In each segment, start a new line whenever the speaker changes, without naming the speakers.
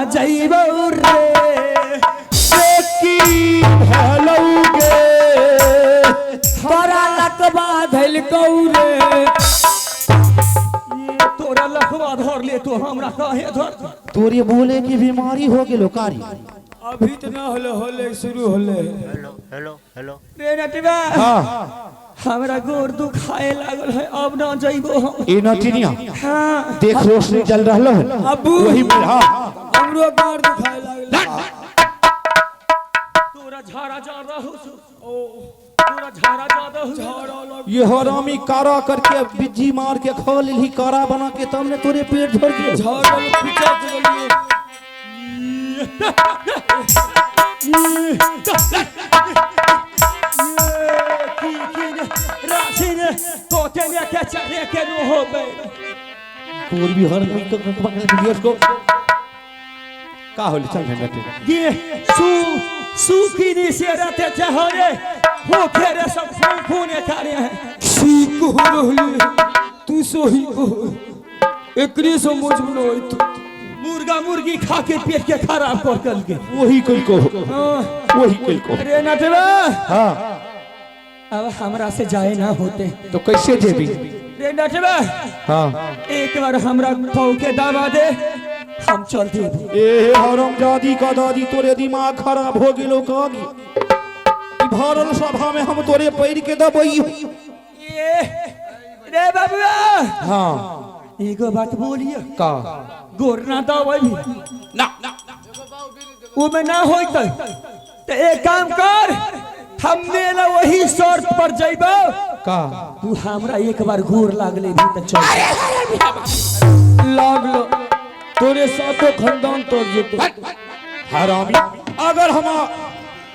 जइबो रे।
से की भलौ गे?
तोरा लकवा धैलकौ रे।
ये तोरा लखवा धर ले तो हमरा काहे धर?
तोरे बोले की बीमारी हो गेलो कारी।
अभी तो ना होले, होले शुरू होले।
Hello hello hello.
रे नटवा,
हाँ।
हमरा गोर दुखाए लागल है, अब ना जइबो हम।
ए नटिनिया।
हाँ।
देख रोशनी जल रहलो है।
अब्बू।
वही में हाँ।
हमरो गोर दुखाए लागल।
तोरा झाड़ा जा रहू, तोरा झाड़ा जा रहू।
ये हरामी कारा करके बिज्जी मार के खा लेली कारा बना के, तब ने तोरे पेट झड़ गेल।
झड़ल पिचक गेलिए।
राशि ने तोते ने के चढ़े के नो होबे।
तोर भी हर कोई के पकड़ लियो उसको का होली चल रे नटिनिया।
ये सु सुखी नी से रहते चहरे हो खेरे सब फूने कार्य है।
ठीक हो रहले, तू सही कहो, एकरे समझ में न आयत।
मुर्गा मुर्गी खा के पेट के खराब कर कल के।
वही कल को, वही कल को।
अरे नटवा।
हाँ।
अब हमरा से जाए ना होते।
तो कैसे जेबी?
रे नटवा।
हाँ।
एक बार हमरा पाँव के दबा दे, हम चल देब।
ए हरामजादी का दादी, तोरे दिमाग खराब हो गेलो कागी? ई भरल सभा में हम तोरे पैर के दबई।
ये रे बाबुआ।
हाँ।
एगो बात बोलिए।
का?
गोर ना दबई
ना।
उमे ना होते तो एक काम कर, हम मेला वही शर्त पर जइबो।
का?
तू हमरा एक बार गोर लागले भी तो चल।
लागलो तोरे सातो खानदान तोड़ जेतो।
हरामी, अगर हम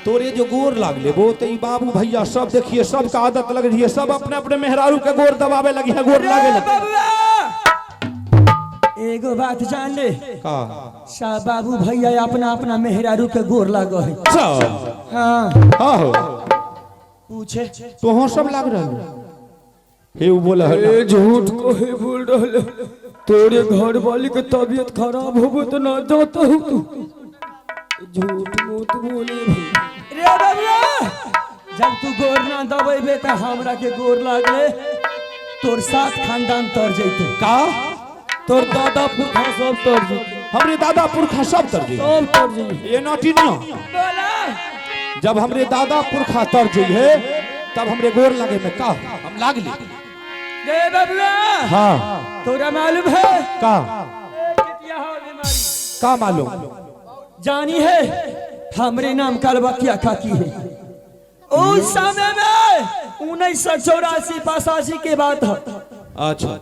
तोरे जो गोर लागले वो तो ई बाबू भैया सब देखिए, सबका आदत लग रही है, सब अपने अपने मेहरारू के गोर दबावे लगी है, गोर लागे लगे।
एगो बात जान ले।
का?
सा बाबू भैया अपना अपना मेहरारू के गोर लागो है।
अच्छा।
हाँ।
हाँ हो।
पूछे
तो हो सब लाग रहा है। हे वो बोला है ना।
ए झूठ को हे बोल रहले, तोरे घर वाली के तबीयत खराब होबो तो ना जाता हूँ तू। झूठ मूठ बोले भाई।
रे बाबूआ, जब तू गोर ना दबेबे त हमरा के गोर लागले तोर सात खानदान तर जैते।
का?
तोर दादा पुरखा सब तर जैते।
हमरे दादा पुरखा सब तर जैते।
सब तर जैते।
ये नटी ना।
बोला।
जब हमरे दादा पुरखा तर जइहे तब हमरे गोर लागे में का हम लागली।
रे बाबूआ।
हाँ।
तोरा मालूम है?
का?
बीमारी।
का मालूम?
जानी है हमरे नाम कलबतिया काकी है। उस समय में 1984-85 के बात है।
अच्छा।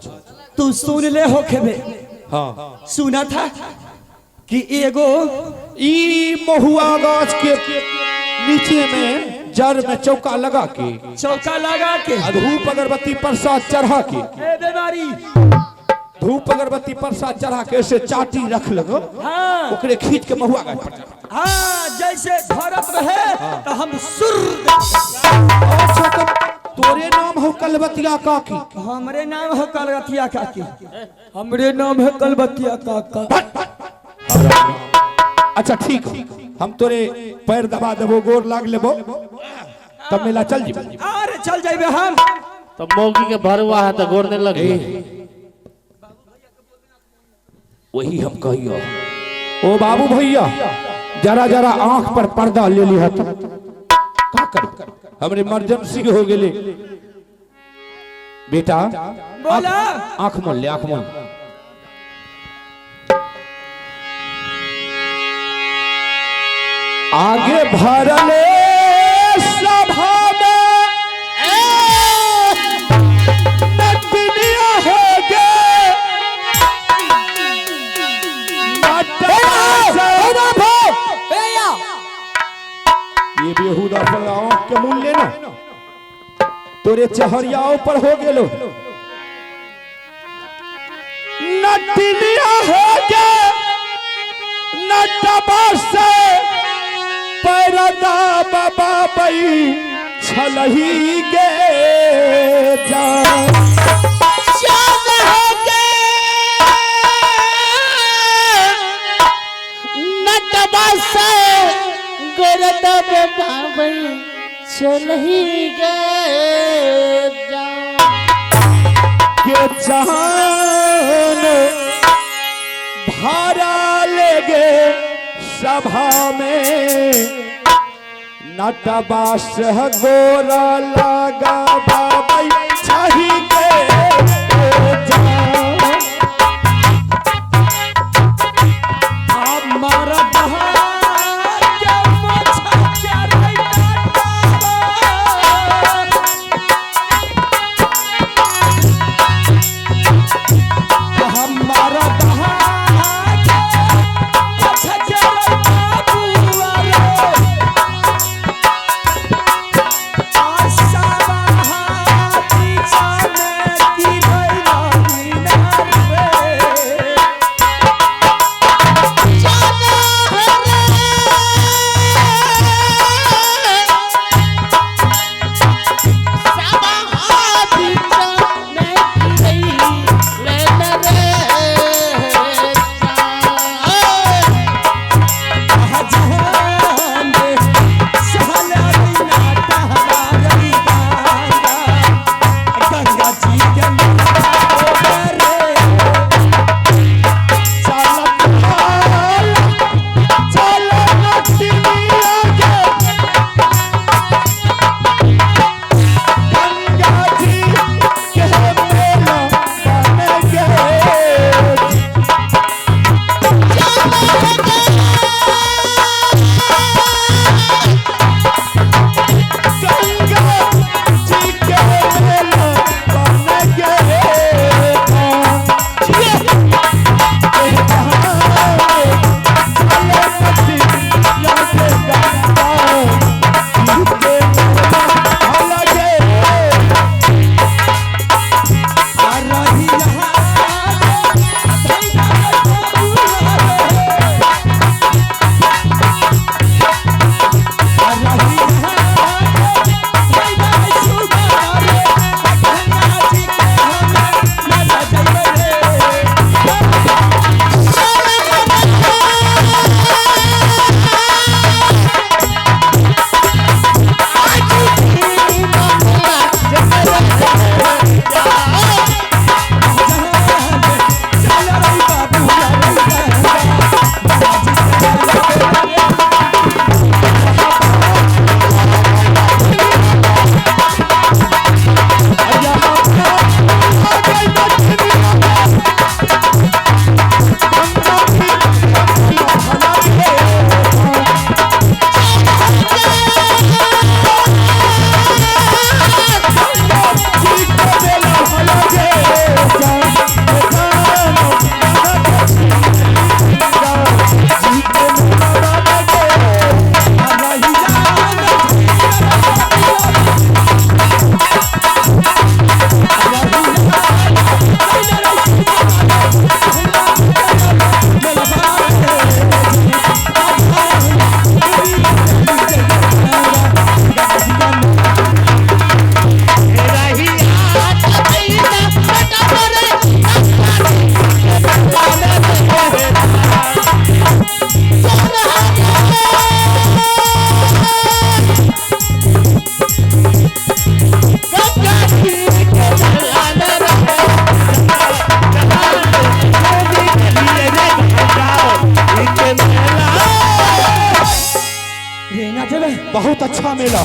तू सुन ले हो खेबे।
हाँ।
सुना था कि एगो
ई महुआ गाछ के नीचे में जड़ में चौका लगा के,
चौका लगा के
धूप अगरबत्ती प्रसाद चढ़ा के,
ए बीमारी
धूप अगरबत्ती प्रसाद चढ़ा के ऐसे चाटी रख लगो।
हाँ।
ओकरे खींच के महुआ गाछ पर।
हाँ, जैसे धरत रहे
हाँ।
तो हम सुर।
अच्छा, तो तोरे नाम हो कलबतिया काकी।
हमरे नाम हो कलबतिया काकी।
हमरे नाम है कलबतिया काका।
अच्छा ठीक, हम तोरे पैर दबा देबो, गोर लाग लेबो, तब मेला चल जेबो।
अरे चल जाइबे हम।
तब मौगी के भरुआ है तो गोर नहीं लगे।
वही हम कहियो। ओ बाबू भैया, जरा जरा आंख पर पर्दा ले लिया था, का कर हमरे इमरजेंसी हो गेले। बेटा
बोला।
आंख मोल ले, आंख मोल। आगे भरले सभा में नटनिया हो गए। ये बेहुदा पर आंख के मूल लेना तोरे चहरियाओं पर हो गेलो। नटनिया हो गए नटबा से पैरदा बाबा बई छलही गे जा।
मेरा दबे चल ही गए जा।
के जान भारा लेगे सभा में नटबा से गोरा लगा बाबा छही के जान।
हमारा बहार के मोछा के रे नाटावा। हमारा बहार के मोछा के रे बाबुआ रे। आशा बहार पीछा में की भैया रे।
चल चल नटिया के गंगा जी के मेला बन गए। गंगा जी के मेला बन गए। बहुत अच्छा मेला।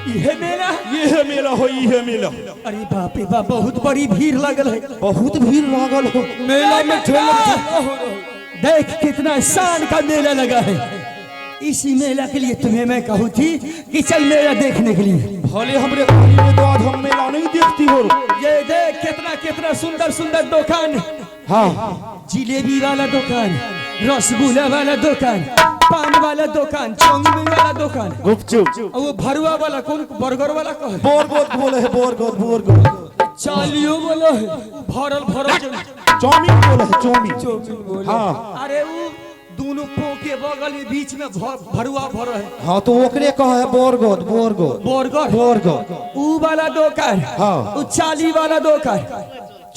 इहे मेला।
ये मेला हो, ये मेला।
अरे बाप रे बाप, बहुत बड़ी भीड़ लगल है।
बहुत भीड़ लागल हो।
मेला में ठेला ठेला हो रहा है।
देख कितना शान का मेला लगा है। इसी मेला के लिए तुम्हें मैं कहूँ थी कि चल मेला देखने के लिए।
भले हमरे गाड़ी में तो आज हम मेला नहीं देखती हो।
ये देख कितना कितना सुंदर सुंदर दुकान।
हाँ,
जिलेबी वाला दुकान, रसगुल्ला वाला दुकान, पान वाला दुकान, चाउमीन वाला दुकान,
गुपचुप
और वो भरुआ वाला, कौन बर्गर वाला कहे,
बोरगोद बोले है, बोरगोद बोरगोद।
चालियो वाला है।
भरल भरल
चाउमीन बोले है, चाउमीन।
चाउमीन बोले।
हाँ।
अरे वो दोनों पो के बगल में बीच में भरुआ भर है।
हाँ तो ओकरे कहे है बोरगोद बोरगोद
बर्गर
बोरगोद।
ऊ वाला दुकान।
हाँ।
ऊ चाली वाला दुकान,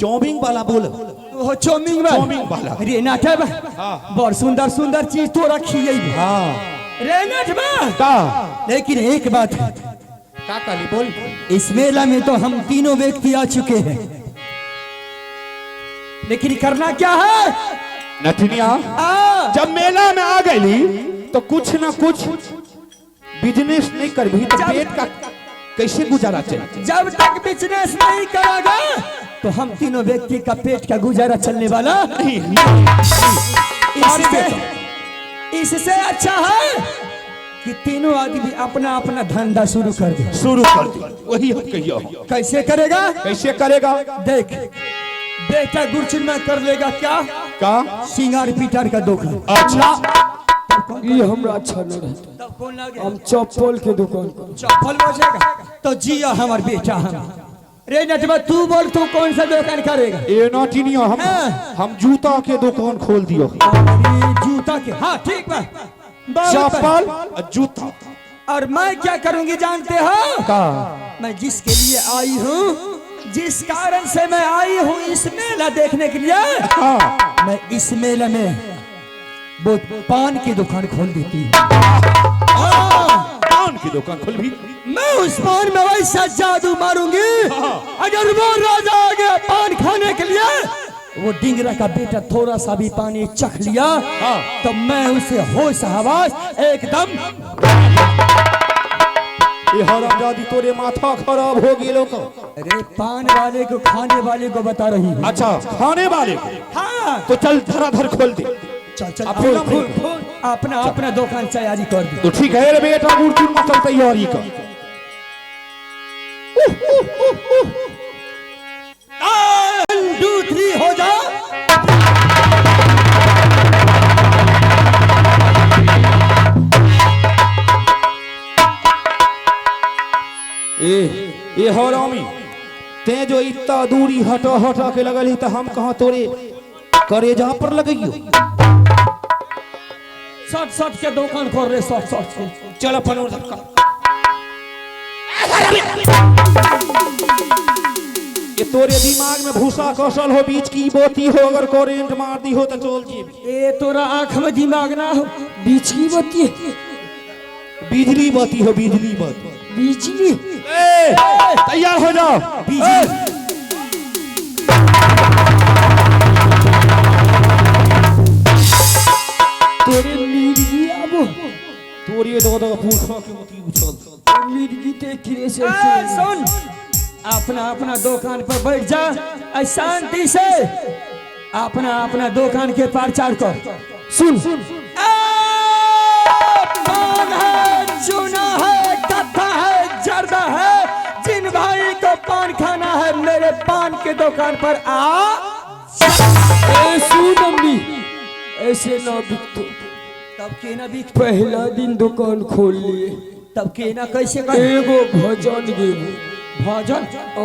चाउमीन वाला बोल।
वो चाउमीन वाला।
चाउमीन वाला।
अरे नाटब, बड़ सुंदर सुंदर चीज तोरा खियेबे।
हाँ।
रे नटवा
का
लेकिन एक बात है,
का कहली बोल।
इस मेला में तो हम तीनों व्यक्ति आ चुके हैं, लेकिन करना क्या है?
नथनिया
आ,
जब मेला में आ गई तो कुछ ना कुछ बिजनेस नहीं कर भी तो पेट का कैसे गुजारा चले?
जब तक बिजनेस नहीं करोगे तो हम तीनों व्यक्ति का पेट का गुजारा चलने वाला
नहीं।
इससे इससे अच्छा है कि तीनों आदमी अपना अपना धंधा शुरू कर दे।
शुरू कर दे, वही हम कहियो।
कैसे करेगा?
कैसे करेगा?
देख बेटा गुरचुन्ना कर लेगा क्या?
का
सिंगार पीटर का दुकान।
अच्छा
ये हमरा अच्छा न रहता।
तब कौन लगे?
हम चप्पल के दुकान कर।
चप्पल बजेगा तो जिया हमार बेटा। हम रे नटवा तू बोल, तू कौन सा दुकान करेगा?
ए नटिनिया हम
हाँ।
हम जूता के दुकान खोल दियो।
अरे जूता के, हाँ ठीक बा, बहुत
चप्पल और जूता।
और मैं क्या करूंगी जानते हो?
का
मैं जिसके लिए आई हूँ, जिस कारण से मैं आई हूँ इस मेला देखने के लिए,
हाँ
मैं इस मेले में वो पान की दुकान खोल देती हूँ।
पान की दुकान खोल भी।
मैं उस पान में वैसा जादू मारूंगी, अगर वो राजा आ गया पान खाने के लिए, वो डिंगरा का बेटा थोड़ा सा भी पानी चख लिया तो मैं उसे होश हवास एकदम।
ये हरामजादी तोरे माथा खराब हो गेलो का।
अरे पान वाले को, खाने वाले को बता रही हूँ।
अच्छा खाने वाले को।
हाँ
तो चल धराधर खोल दे।
चल चल
अब
खोल
फिल्म
खोल
नहीं।
खोल, अपना अपना दुकान तैयारी कर दे।
तो ठीक है रे बेटा गुरचुन मसल तैयारी कर।
1 2 3 हो जा।
ए ए हरामी ते जो इतना दूरी हटा हटा के लगल ही तो हम कहाँ तोरे करेजा पर लगइयो।
सट सट के दुकान खोल रे, सट सट के।
चल अपन और धक्का। ये तोरे दिमाग में भूसा कौशल हो, बीच की बोती हो, अगर करेंट मार दी हो तो चल जी।
ए तोरा आंख में दिमाग ना हो।
बीच की बत्ती,
बिजली बत्ती हो, बिजली बत्ती।
बिजली।
ए, तैयार हो जाओ।
बिजली।
तोरे मिर्गी आबो।
तोरे दो दो पूछा के मोती उछल।
मिर्गी ते किरे से
ए, सुन अपना अपना दुकान पर बैठ जा और शांति से अपना अपना दुकान के प्रचार कर।
सुन
ए, पान है, चूना है, कत्था है, जर्दा है, जिन भाई को पान खाना है मेरे पान के दुकान पर आ।
ए सुन अम्मी, ऐसे ना बिकतो।
तब केना बिक?
पहला दिन दुकान खोल लिए
तब केना कैसे कर?
एगो भजन गेबो।
भजन?
ओ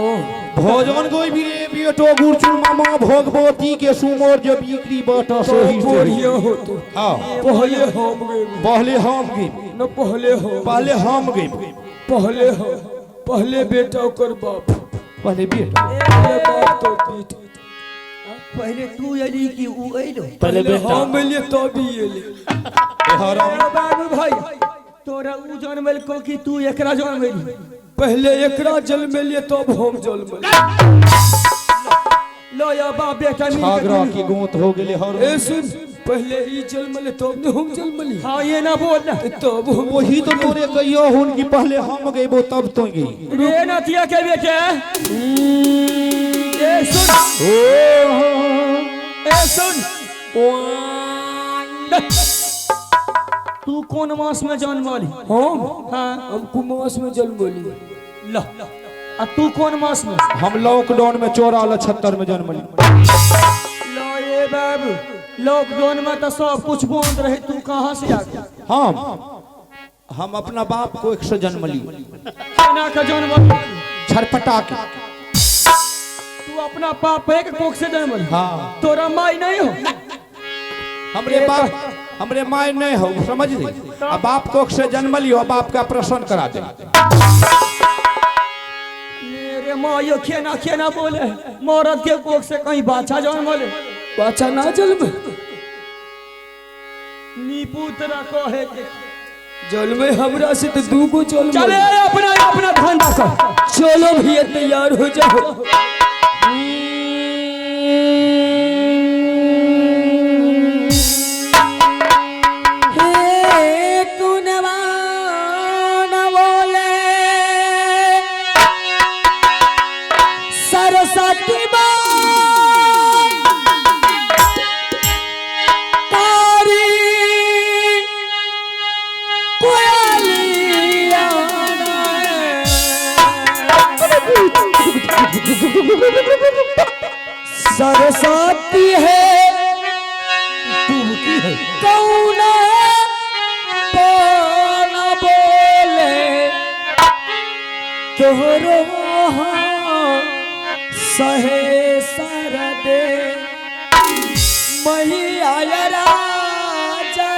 भोजन गोई भी रे बेटो गुरचुन मामा भोगवती के सुमोर जो बिक्री बट
तो
सोही सोही।
बढ़िया हो तो।
हाँ
पहले हम गेबो।
पहले हम गए।
न पहले हम।
पहले हम गए।
पहले हम, पहले बेटा ओकर बाप।
पहले बेटा।
पहले बाप तो बेटा।
पहले तू अली कि ऊ अइलो?
पहले हम एलिए तब ई एलिए।
ए हरामी
अरे बाबू भाई तोरा ऊ जनमेल को कि तू एकरा जनमेली?
पहले एकरा जन्मेलिए तब हम जन्मेलिए।
लो या बाप बेटा मिल के
छागरा की गोत हो गेले हर।
ए सुन, पहले ई जन्मले तब ने हम जन्मली।
हाँ ये ना बोल ना।
तब हम
वही तो तोरे कहियो हुन कि पहले हम गएबो तब तो गई।
रे नथिया के बेटे ए सुन, ए सुन, तू कौन मास में जन्मली?
हम
हाँ
हम कुमास में जन्मली।
ल आ तू कौन मास में?
हम लॉकडाउन में 74 में जन्मली।
लो ये बाबू लॉकडाउन में तो सब कुछ बंद रहे, तू कहाँ से आ गया?
हम अपना बाप को एक सौ जन्मली।
केना के जन्म?
छरपटा के।
तू अपना बाप एक कोख से जन्मली?
हाँ।
तोरा माई नहीं हो?
हमरे बाप हमरे माय नहीं हो, समझ ली। आ बाप कोख से जन्मली हो, बाप का प्रसन्न करा दे।
मेरे माँ यो खेना खेना बोले, मरद के कोख से कहीं बाछा जन्मले।
बाचा ना जन्म।
नीपू तेरा कहे के
जल में हमरा से तो दू गो जल
चले अपना अपना धंधा कर।
चलो भैया तैयार हो जाओ। हे कुनवा न बोले सरस्वती माँ तारी कोयलिया सरस्वती है
की है
कौन पान बोले तोहरो सहे सरदे मैया राजा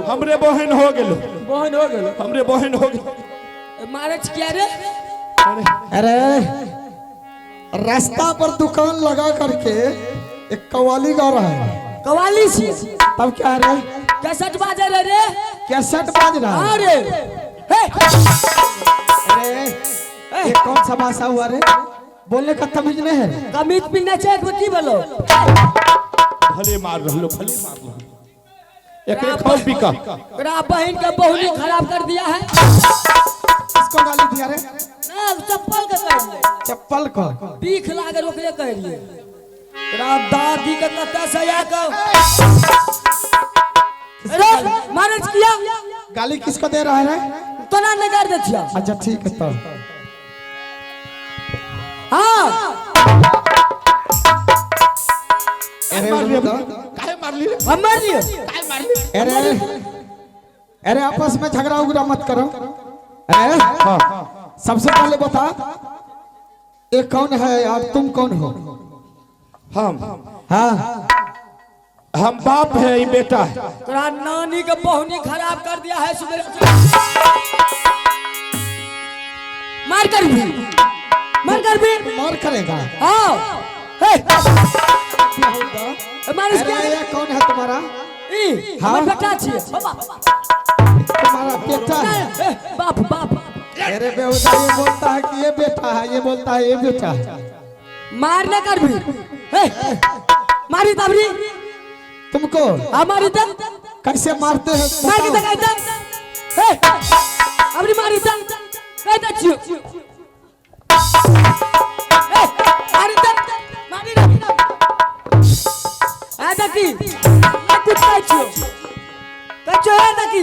हमरे बहन हो गेलो,
बहन हो गेलो,
हमरे बहन हो गेलो।
मारच क्या रे?
अरे रास्ता पर दुकान लगा करके एक कवाली गा रहा है।
कवाली सी
तब क्या रे?
कैसेट बाज रहे रे?
कैसेट बाज रहा है?
अरे
अरे ये कौन सा भाषा हुआ रे? बोलने का तमीज नहीं है।
कमीज पीना चाहिए तो की बोलो?
भले मार रहो, भले मार रहो। एक एक खाओ पीका।
बहन का बहुनी खराब कर दिया है।
इसको गाली दिया रे? कल का
बीख लागे ओकरे कह रहिए। तोरा दादी के कत्ता से आ के अरे मारच किया।
गाली किसको दे रहा है?
तोरा नहीं कर दे छिया।
अच्छा ठीक है तो
हां
अरे
काहे मारली रे?
हम मार लिए।
काहे मारली?
अरे अरे आपस में झगड़ा उगड़ा मत करो। अरे
हाँ
सबसे पहले बता ये कौन है और तुम कौन हो?
हम
हाँ
हम बाप है, ये बेटा है।
तोरा नानी के पहुनी खराब कर दिया है सुबह। मार कर भी, मार कर भी,
मार करेगा।
हाँ हे मार इसके।
अरे ये कौन है तुम्हारा?
ई
हाँ?
हमर बेटा छिए।
तुम्हारा बेटा है?
बाप बाप।
अरे बेहुदा ये बोलता है कि ये बेटा है, ये बोलता है ये बेटा है।
मार न कर भी। हे मारी तबरी
तुमको।
हमारी तक
कैसे मारते हैं?
मार के तक तक। हे अबरी मारी तक कहता छियो। हे मारी तक मारी ना आ तकी ना कुछ कहै छियो, कहै छियो हे तकी।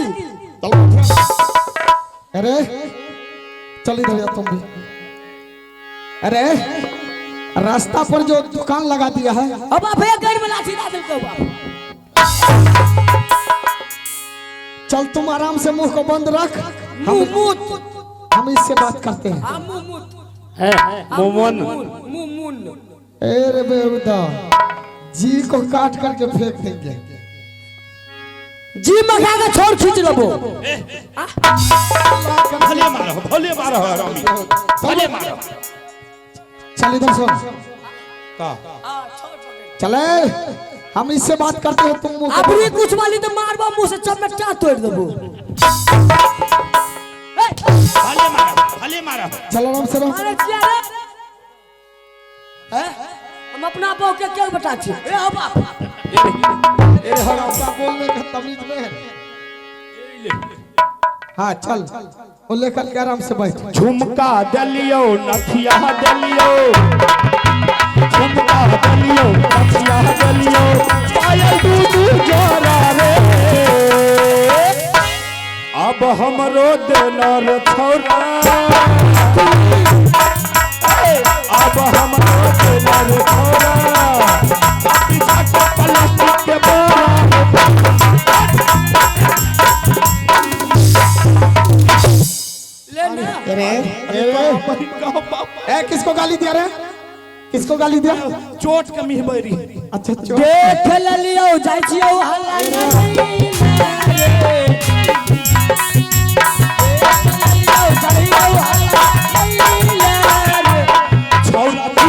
अरे चल इधर आ तुम भी। अरे रास्ता पर जो दुकान लगा दिया है।
अब आप भैया घर में लाठी डाल दो बाप।
चल तुम आराम से मुंह को बंद रख। हम इससे बात करते हैं।
है मोमन
मुमुन।
अरे बेहुदा जी को काट करके फेंक देंगे।
जी मखा के छोड़ खींच लेबो।
भले मारो, भले मारो हरामी, भले मारो।
चल इधर सुन।
का
चले हम इससे बात करते हैं, तुम मुंह को
अबरी कुछ वाली तो मारबा मुंह से चमटा तोड़ देबो।
भले मारो, भले मारो।
चल आराम से रहो।
मारे छिया रे। हैं हम अपना बाप के क्या बता छी? ए हो बाप।
ए हरामी
बोलने का तमीज में है। हाँ चल वो लेकर के आराम से बैठ।
झुमका दलियो नथिया दलियो, झुमका दलियो नथिया दलियो, पायल दूधू जोरा रे। अब हमरो देना रे छौरा, अब हमरो देना रे छौरा, पीछा के प्लास्टिक के बोरा।
अरे ए किसको गाली दिया रे? किसको गाली दिया?
चोट के मिहबरी।
अच्छा चोट
देख लियो जाय छियो हल्ला नहीं रे।
छौरा तू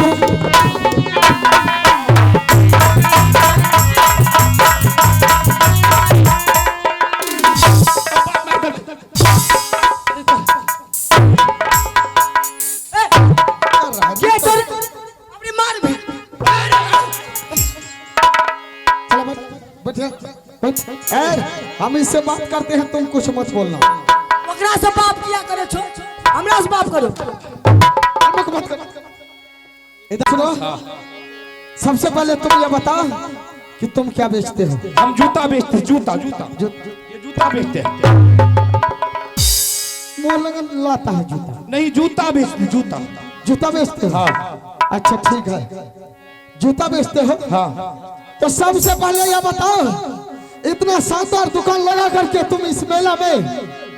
ये तोर अपनी मार भी।
चलो बैठ बैठ। ए हम इससे बात करते हैं, तुम कुछ मत बोलना।
ओकरा से बाप किया करे छो, हमरा से बाप करो।
हमको मत करो। इधर सुनो, सबसे पहले तुम ये बताओ कि तुम क्या बेचते हो?
हम जूता बेचते हैं, जूता जूता, ये जूता बेचते हैं।
मुंह लगन लाता है जूता।
नहीं जूता बेचते, जूता
जूता बेचते हो?
हाँ।
अच्छा ठीक है, जूता बेचते हो।
हाँ।
तो सबसे पहले यह बताओ, इतना शानदार दुकान लगा करके तुम इस मेला में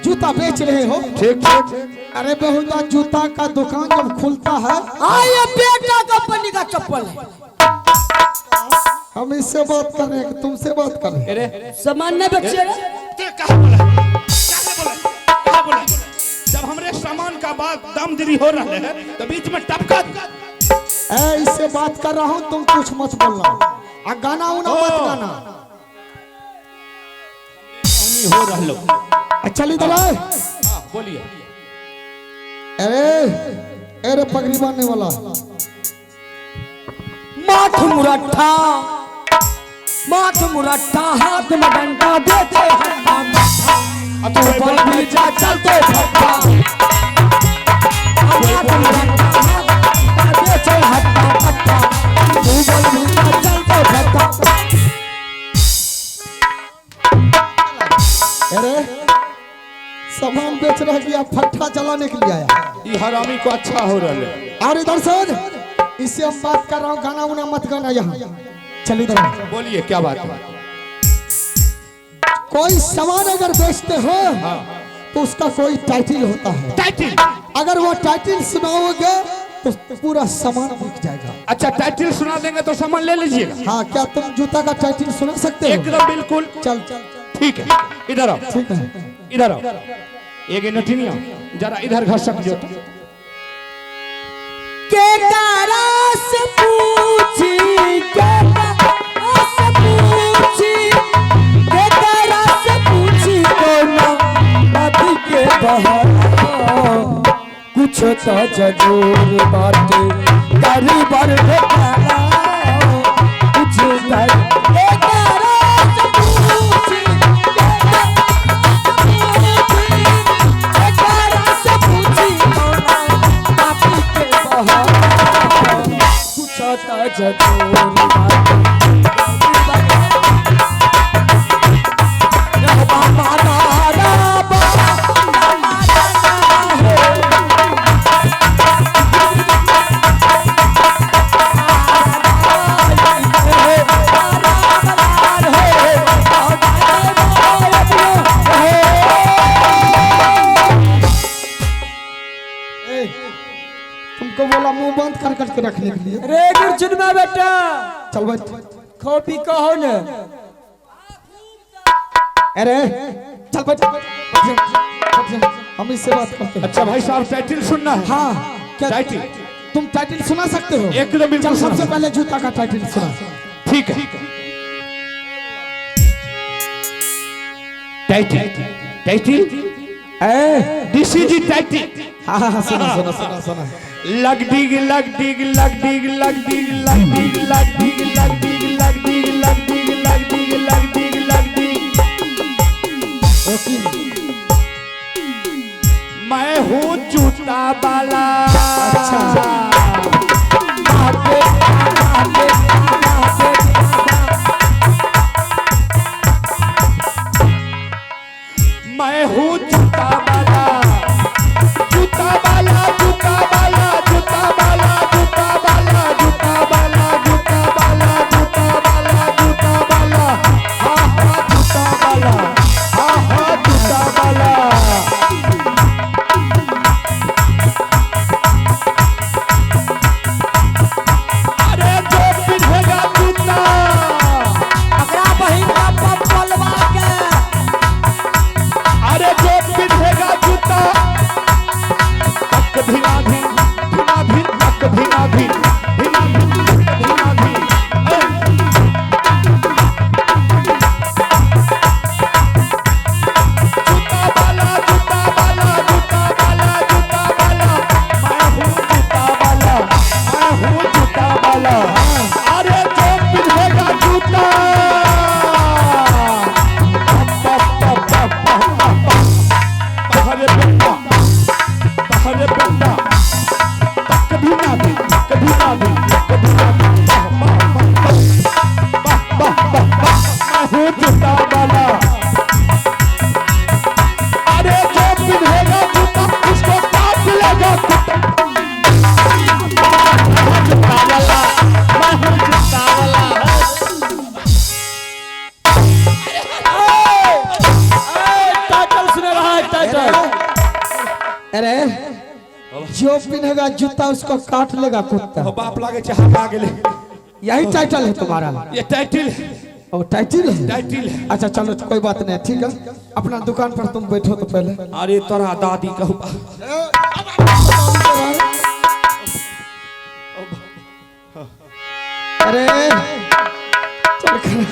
जूता बेच रहे हो?
ठीक ठीक।
अरे बेहुदा जूता का दुकान जब खुलता है।
ये बेटा कंपनी का चप्पल है।
हम इससे बात कर रहे हैं, तुमसे बात कर रहे हैं।
सामान नहीं बेचे रे।
काहे बोला? काहे बोला? काहे बोला? जब हमरे सामान का बात दाम दरी हो रहा है तो बीच में टपका।
ए इससे बात कर रहा हूँ, तुम कुछ मत बोलना। आ गाना उना मत गाना।
हो रहा।
अच्छा इधर आए।
बोलिए।
अरे अरे पगड़ी बांधने वाला।
माथ मुरट्ठा, माथ मुरट्ठा, हाथ में डंडा देते हट्टा। तू बल भी जा चलते फट्टा। माथ मुरट्ठा, हाथ में डंडा
सामान बेच रहा गया फट्टा चलाने के लिए आया।
ई हरामी को अच्छा हो रहा है।
और इधर सुन, इससे हम बात कर रहा हूँ, गाना उना मत गाना यहाँ। चल इधर आ।
बोलिए क्या बात है?
कोई सामान अगर बेचते हो तो उसका कोई टाइटल होता है।
टाइटल?
अगर वो टाइटल सुनाओगे तो पूरा सामान बिक जाएगा।
अच्छा, टाइटल सुना देंगे तो सामान ले लीजिएगा।
हाँ, क्या तुम जूता का टाइटल सुना सकते हो?
एकदम बिल्कुल।
चल चल,
ठीक है, इधर आओ।
ठीक है,
इधर आओ। एक नटिनिया जरा इधर घसक जो।
के कारा से पूछी, के कारा से पूछी, के कारा से पूछी कोना नदी के बहार, कुछ तो जरूर बाटे गरीबर घोटाला, कुछ तो के कारा से पूछी, के कारा से पूछी कोना नदी के बहार, कुछ तो जरूर बाटे
ए, तुमको बोला मुंह बंद कर करके रखने के लिए।
रे गुरचुनमा बेटा,
चल बैठ।
खो पी कहो ने।
अरे चल बैठ, बैठ जा, बैठ जा। हम इससे बात करते हैं।
अच्छा भाई साहब, टाइटल सुनना है?
हाँ, क्या
टाइटल?
तुम टाइटल सुना सकते हो?
एकदम बिल्कुल।
चल सबसे पहले जूता का टाइटल सुना।
ठीक है। Title, title
A
this is title.
हाँ हाँ, सुना सुना सुना सुना।
लग डिग लग डिग लग डिग लग डिग लग डिग लग डिग लग डिग लग डिग लग डिग लग डिग लग डिग लग डिग।
ओके।
मैं हूँ जूता वाला।
अच्छा।
मैं हूँ जूता वाला, जूता वाला, जूता वाला, जूता वाला, जूता वाला, जूता वाला, जूता वाला, जूता वाला, जूता वाला, हाँ हाँ जूता वाला, हाँ हाँ जूता वाला। अरे जो पिन्हेगा जूता,
अपना बहिन का पप्पलवा के।
अरे जो पिन्हेगा जूता, तक धिना धिन धिना धिन तक धिना धिन धिना धिन धिना धिन। जूता वाला, जूता वाला, जूता वाला, जूता वाला, मैं हूँ जूता वाला, मैं हूँ जूता वाला। अरे जो पिन्हेगा जूता, पप पप पप पप पप पप। पहरे बेटा, पहरे बेटा, कभी ना भी, कभी ना भी, कभी ना भी। वाह, वाह, वाह, वाह, वाह, मैं हूँ जूता वाला। अरे जो पिन्हेगा जूता उसको काट लेगा कुत्ता। जूता वाला, मैं हूँ जूता वाला।
टाइटल सुने रहा है टाइटल।
अरे जो पिन्हेगा जूता उसको काट लेगा कुत्ता।
बाप लागे छे हका गेले।
यही टाइटल है तुम्हारा?
ये टाइटल।
ओ टाइटल है?
टाइटल है।
अच्छा चलो कोई बात नहीं, ठीक है। अपना दुकान पर तुम बैठो तो पहले।
अरे तोरा दादी कहू।
अरे चल खड़ा।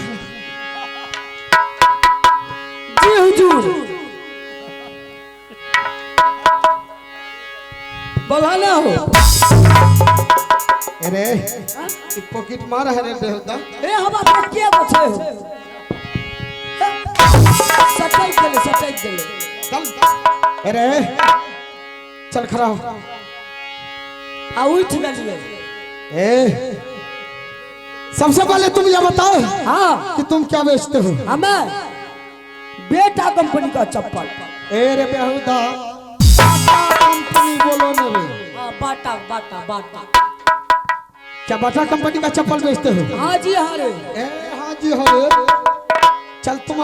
जी हुजूर। बलाना हो।
अरे ई पॉकेट मार है रे बेहुदा।
ए हवा पर के बचे हो? सटाई गेले, सटाई गेले।
चल। अरे चल खड़ा हो।
आ उठ गेलिए।
ए सबसे पहले तुम यह बताओ
हाँ
कि तुम क्या बेचते हो?
हमें बेटा कंपनी का चप्पल।
ए रे बेहुदा, बाटा कंपनी बोलो न रे।
हाँ, बाटा बाटा बाटा।
क्या बाटा कंपनी का चप्पल बेचते हो?
हाँ जी हाँ रे।
ए हाँ जी हाँ रे। चल तुम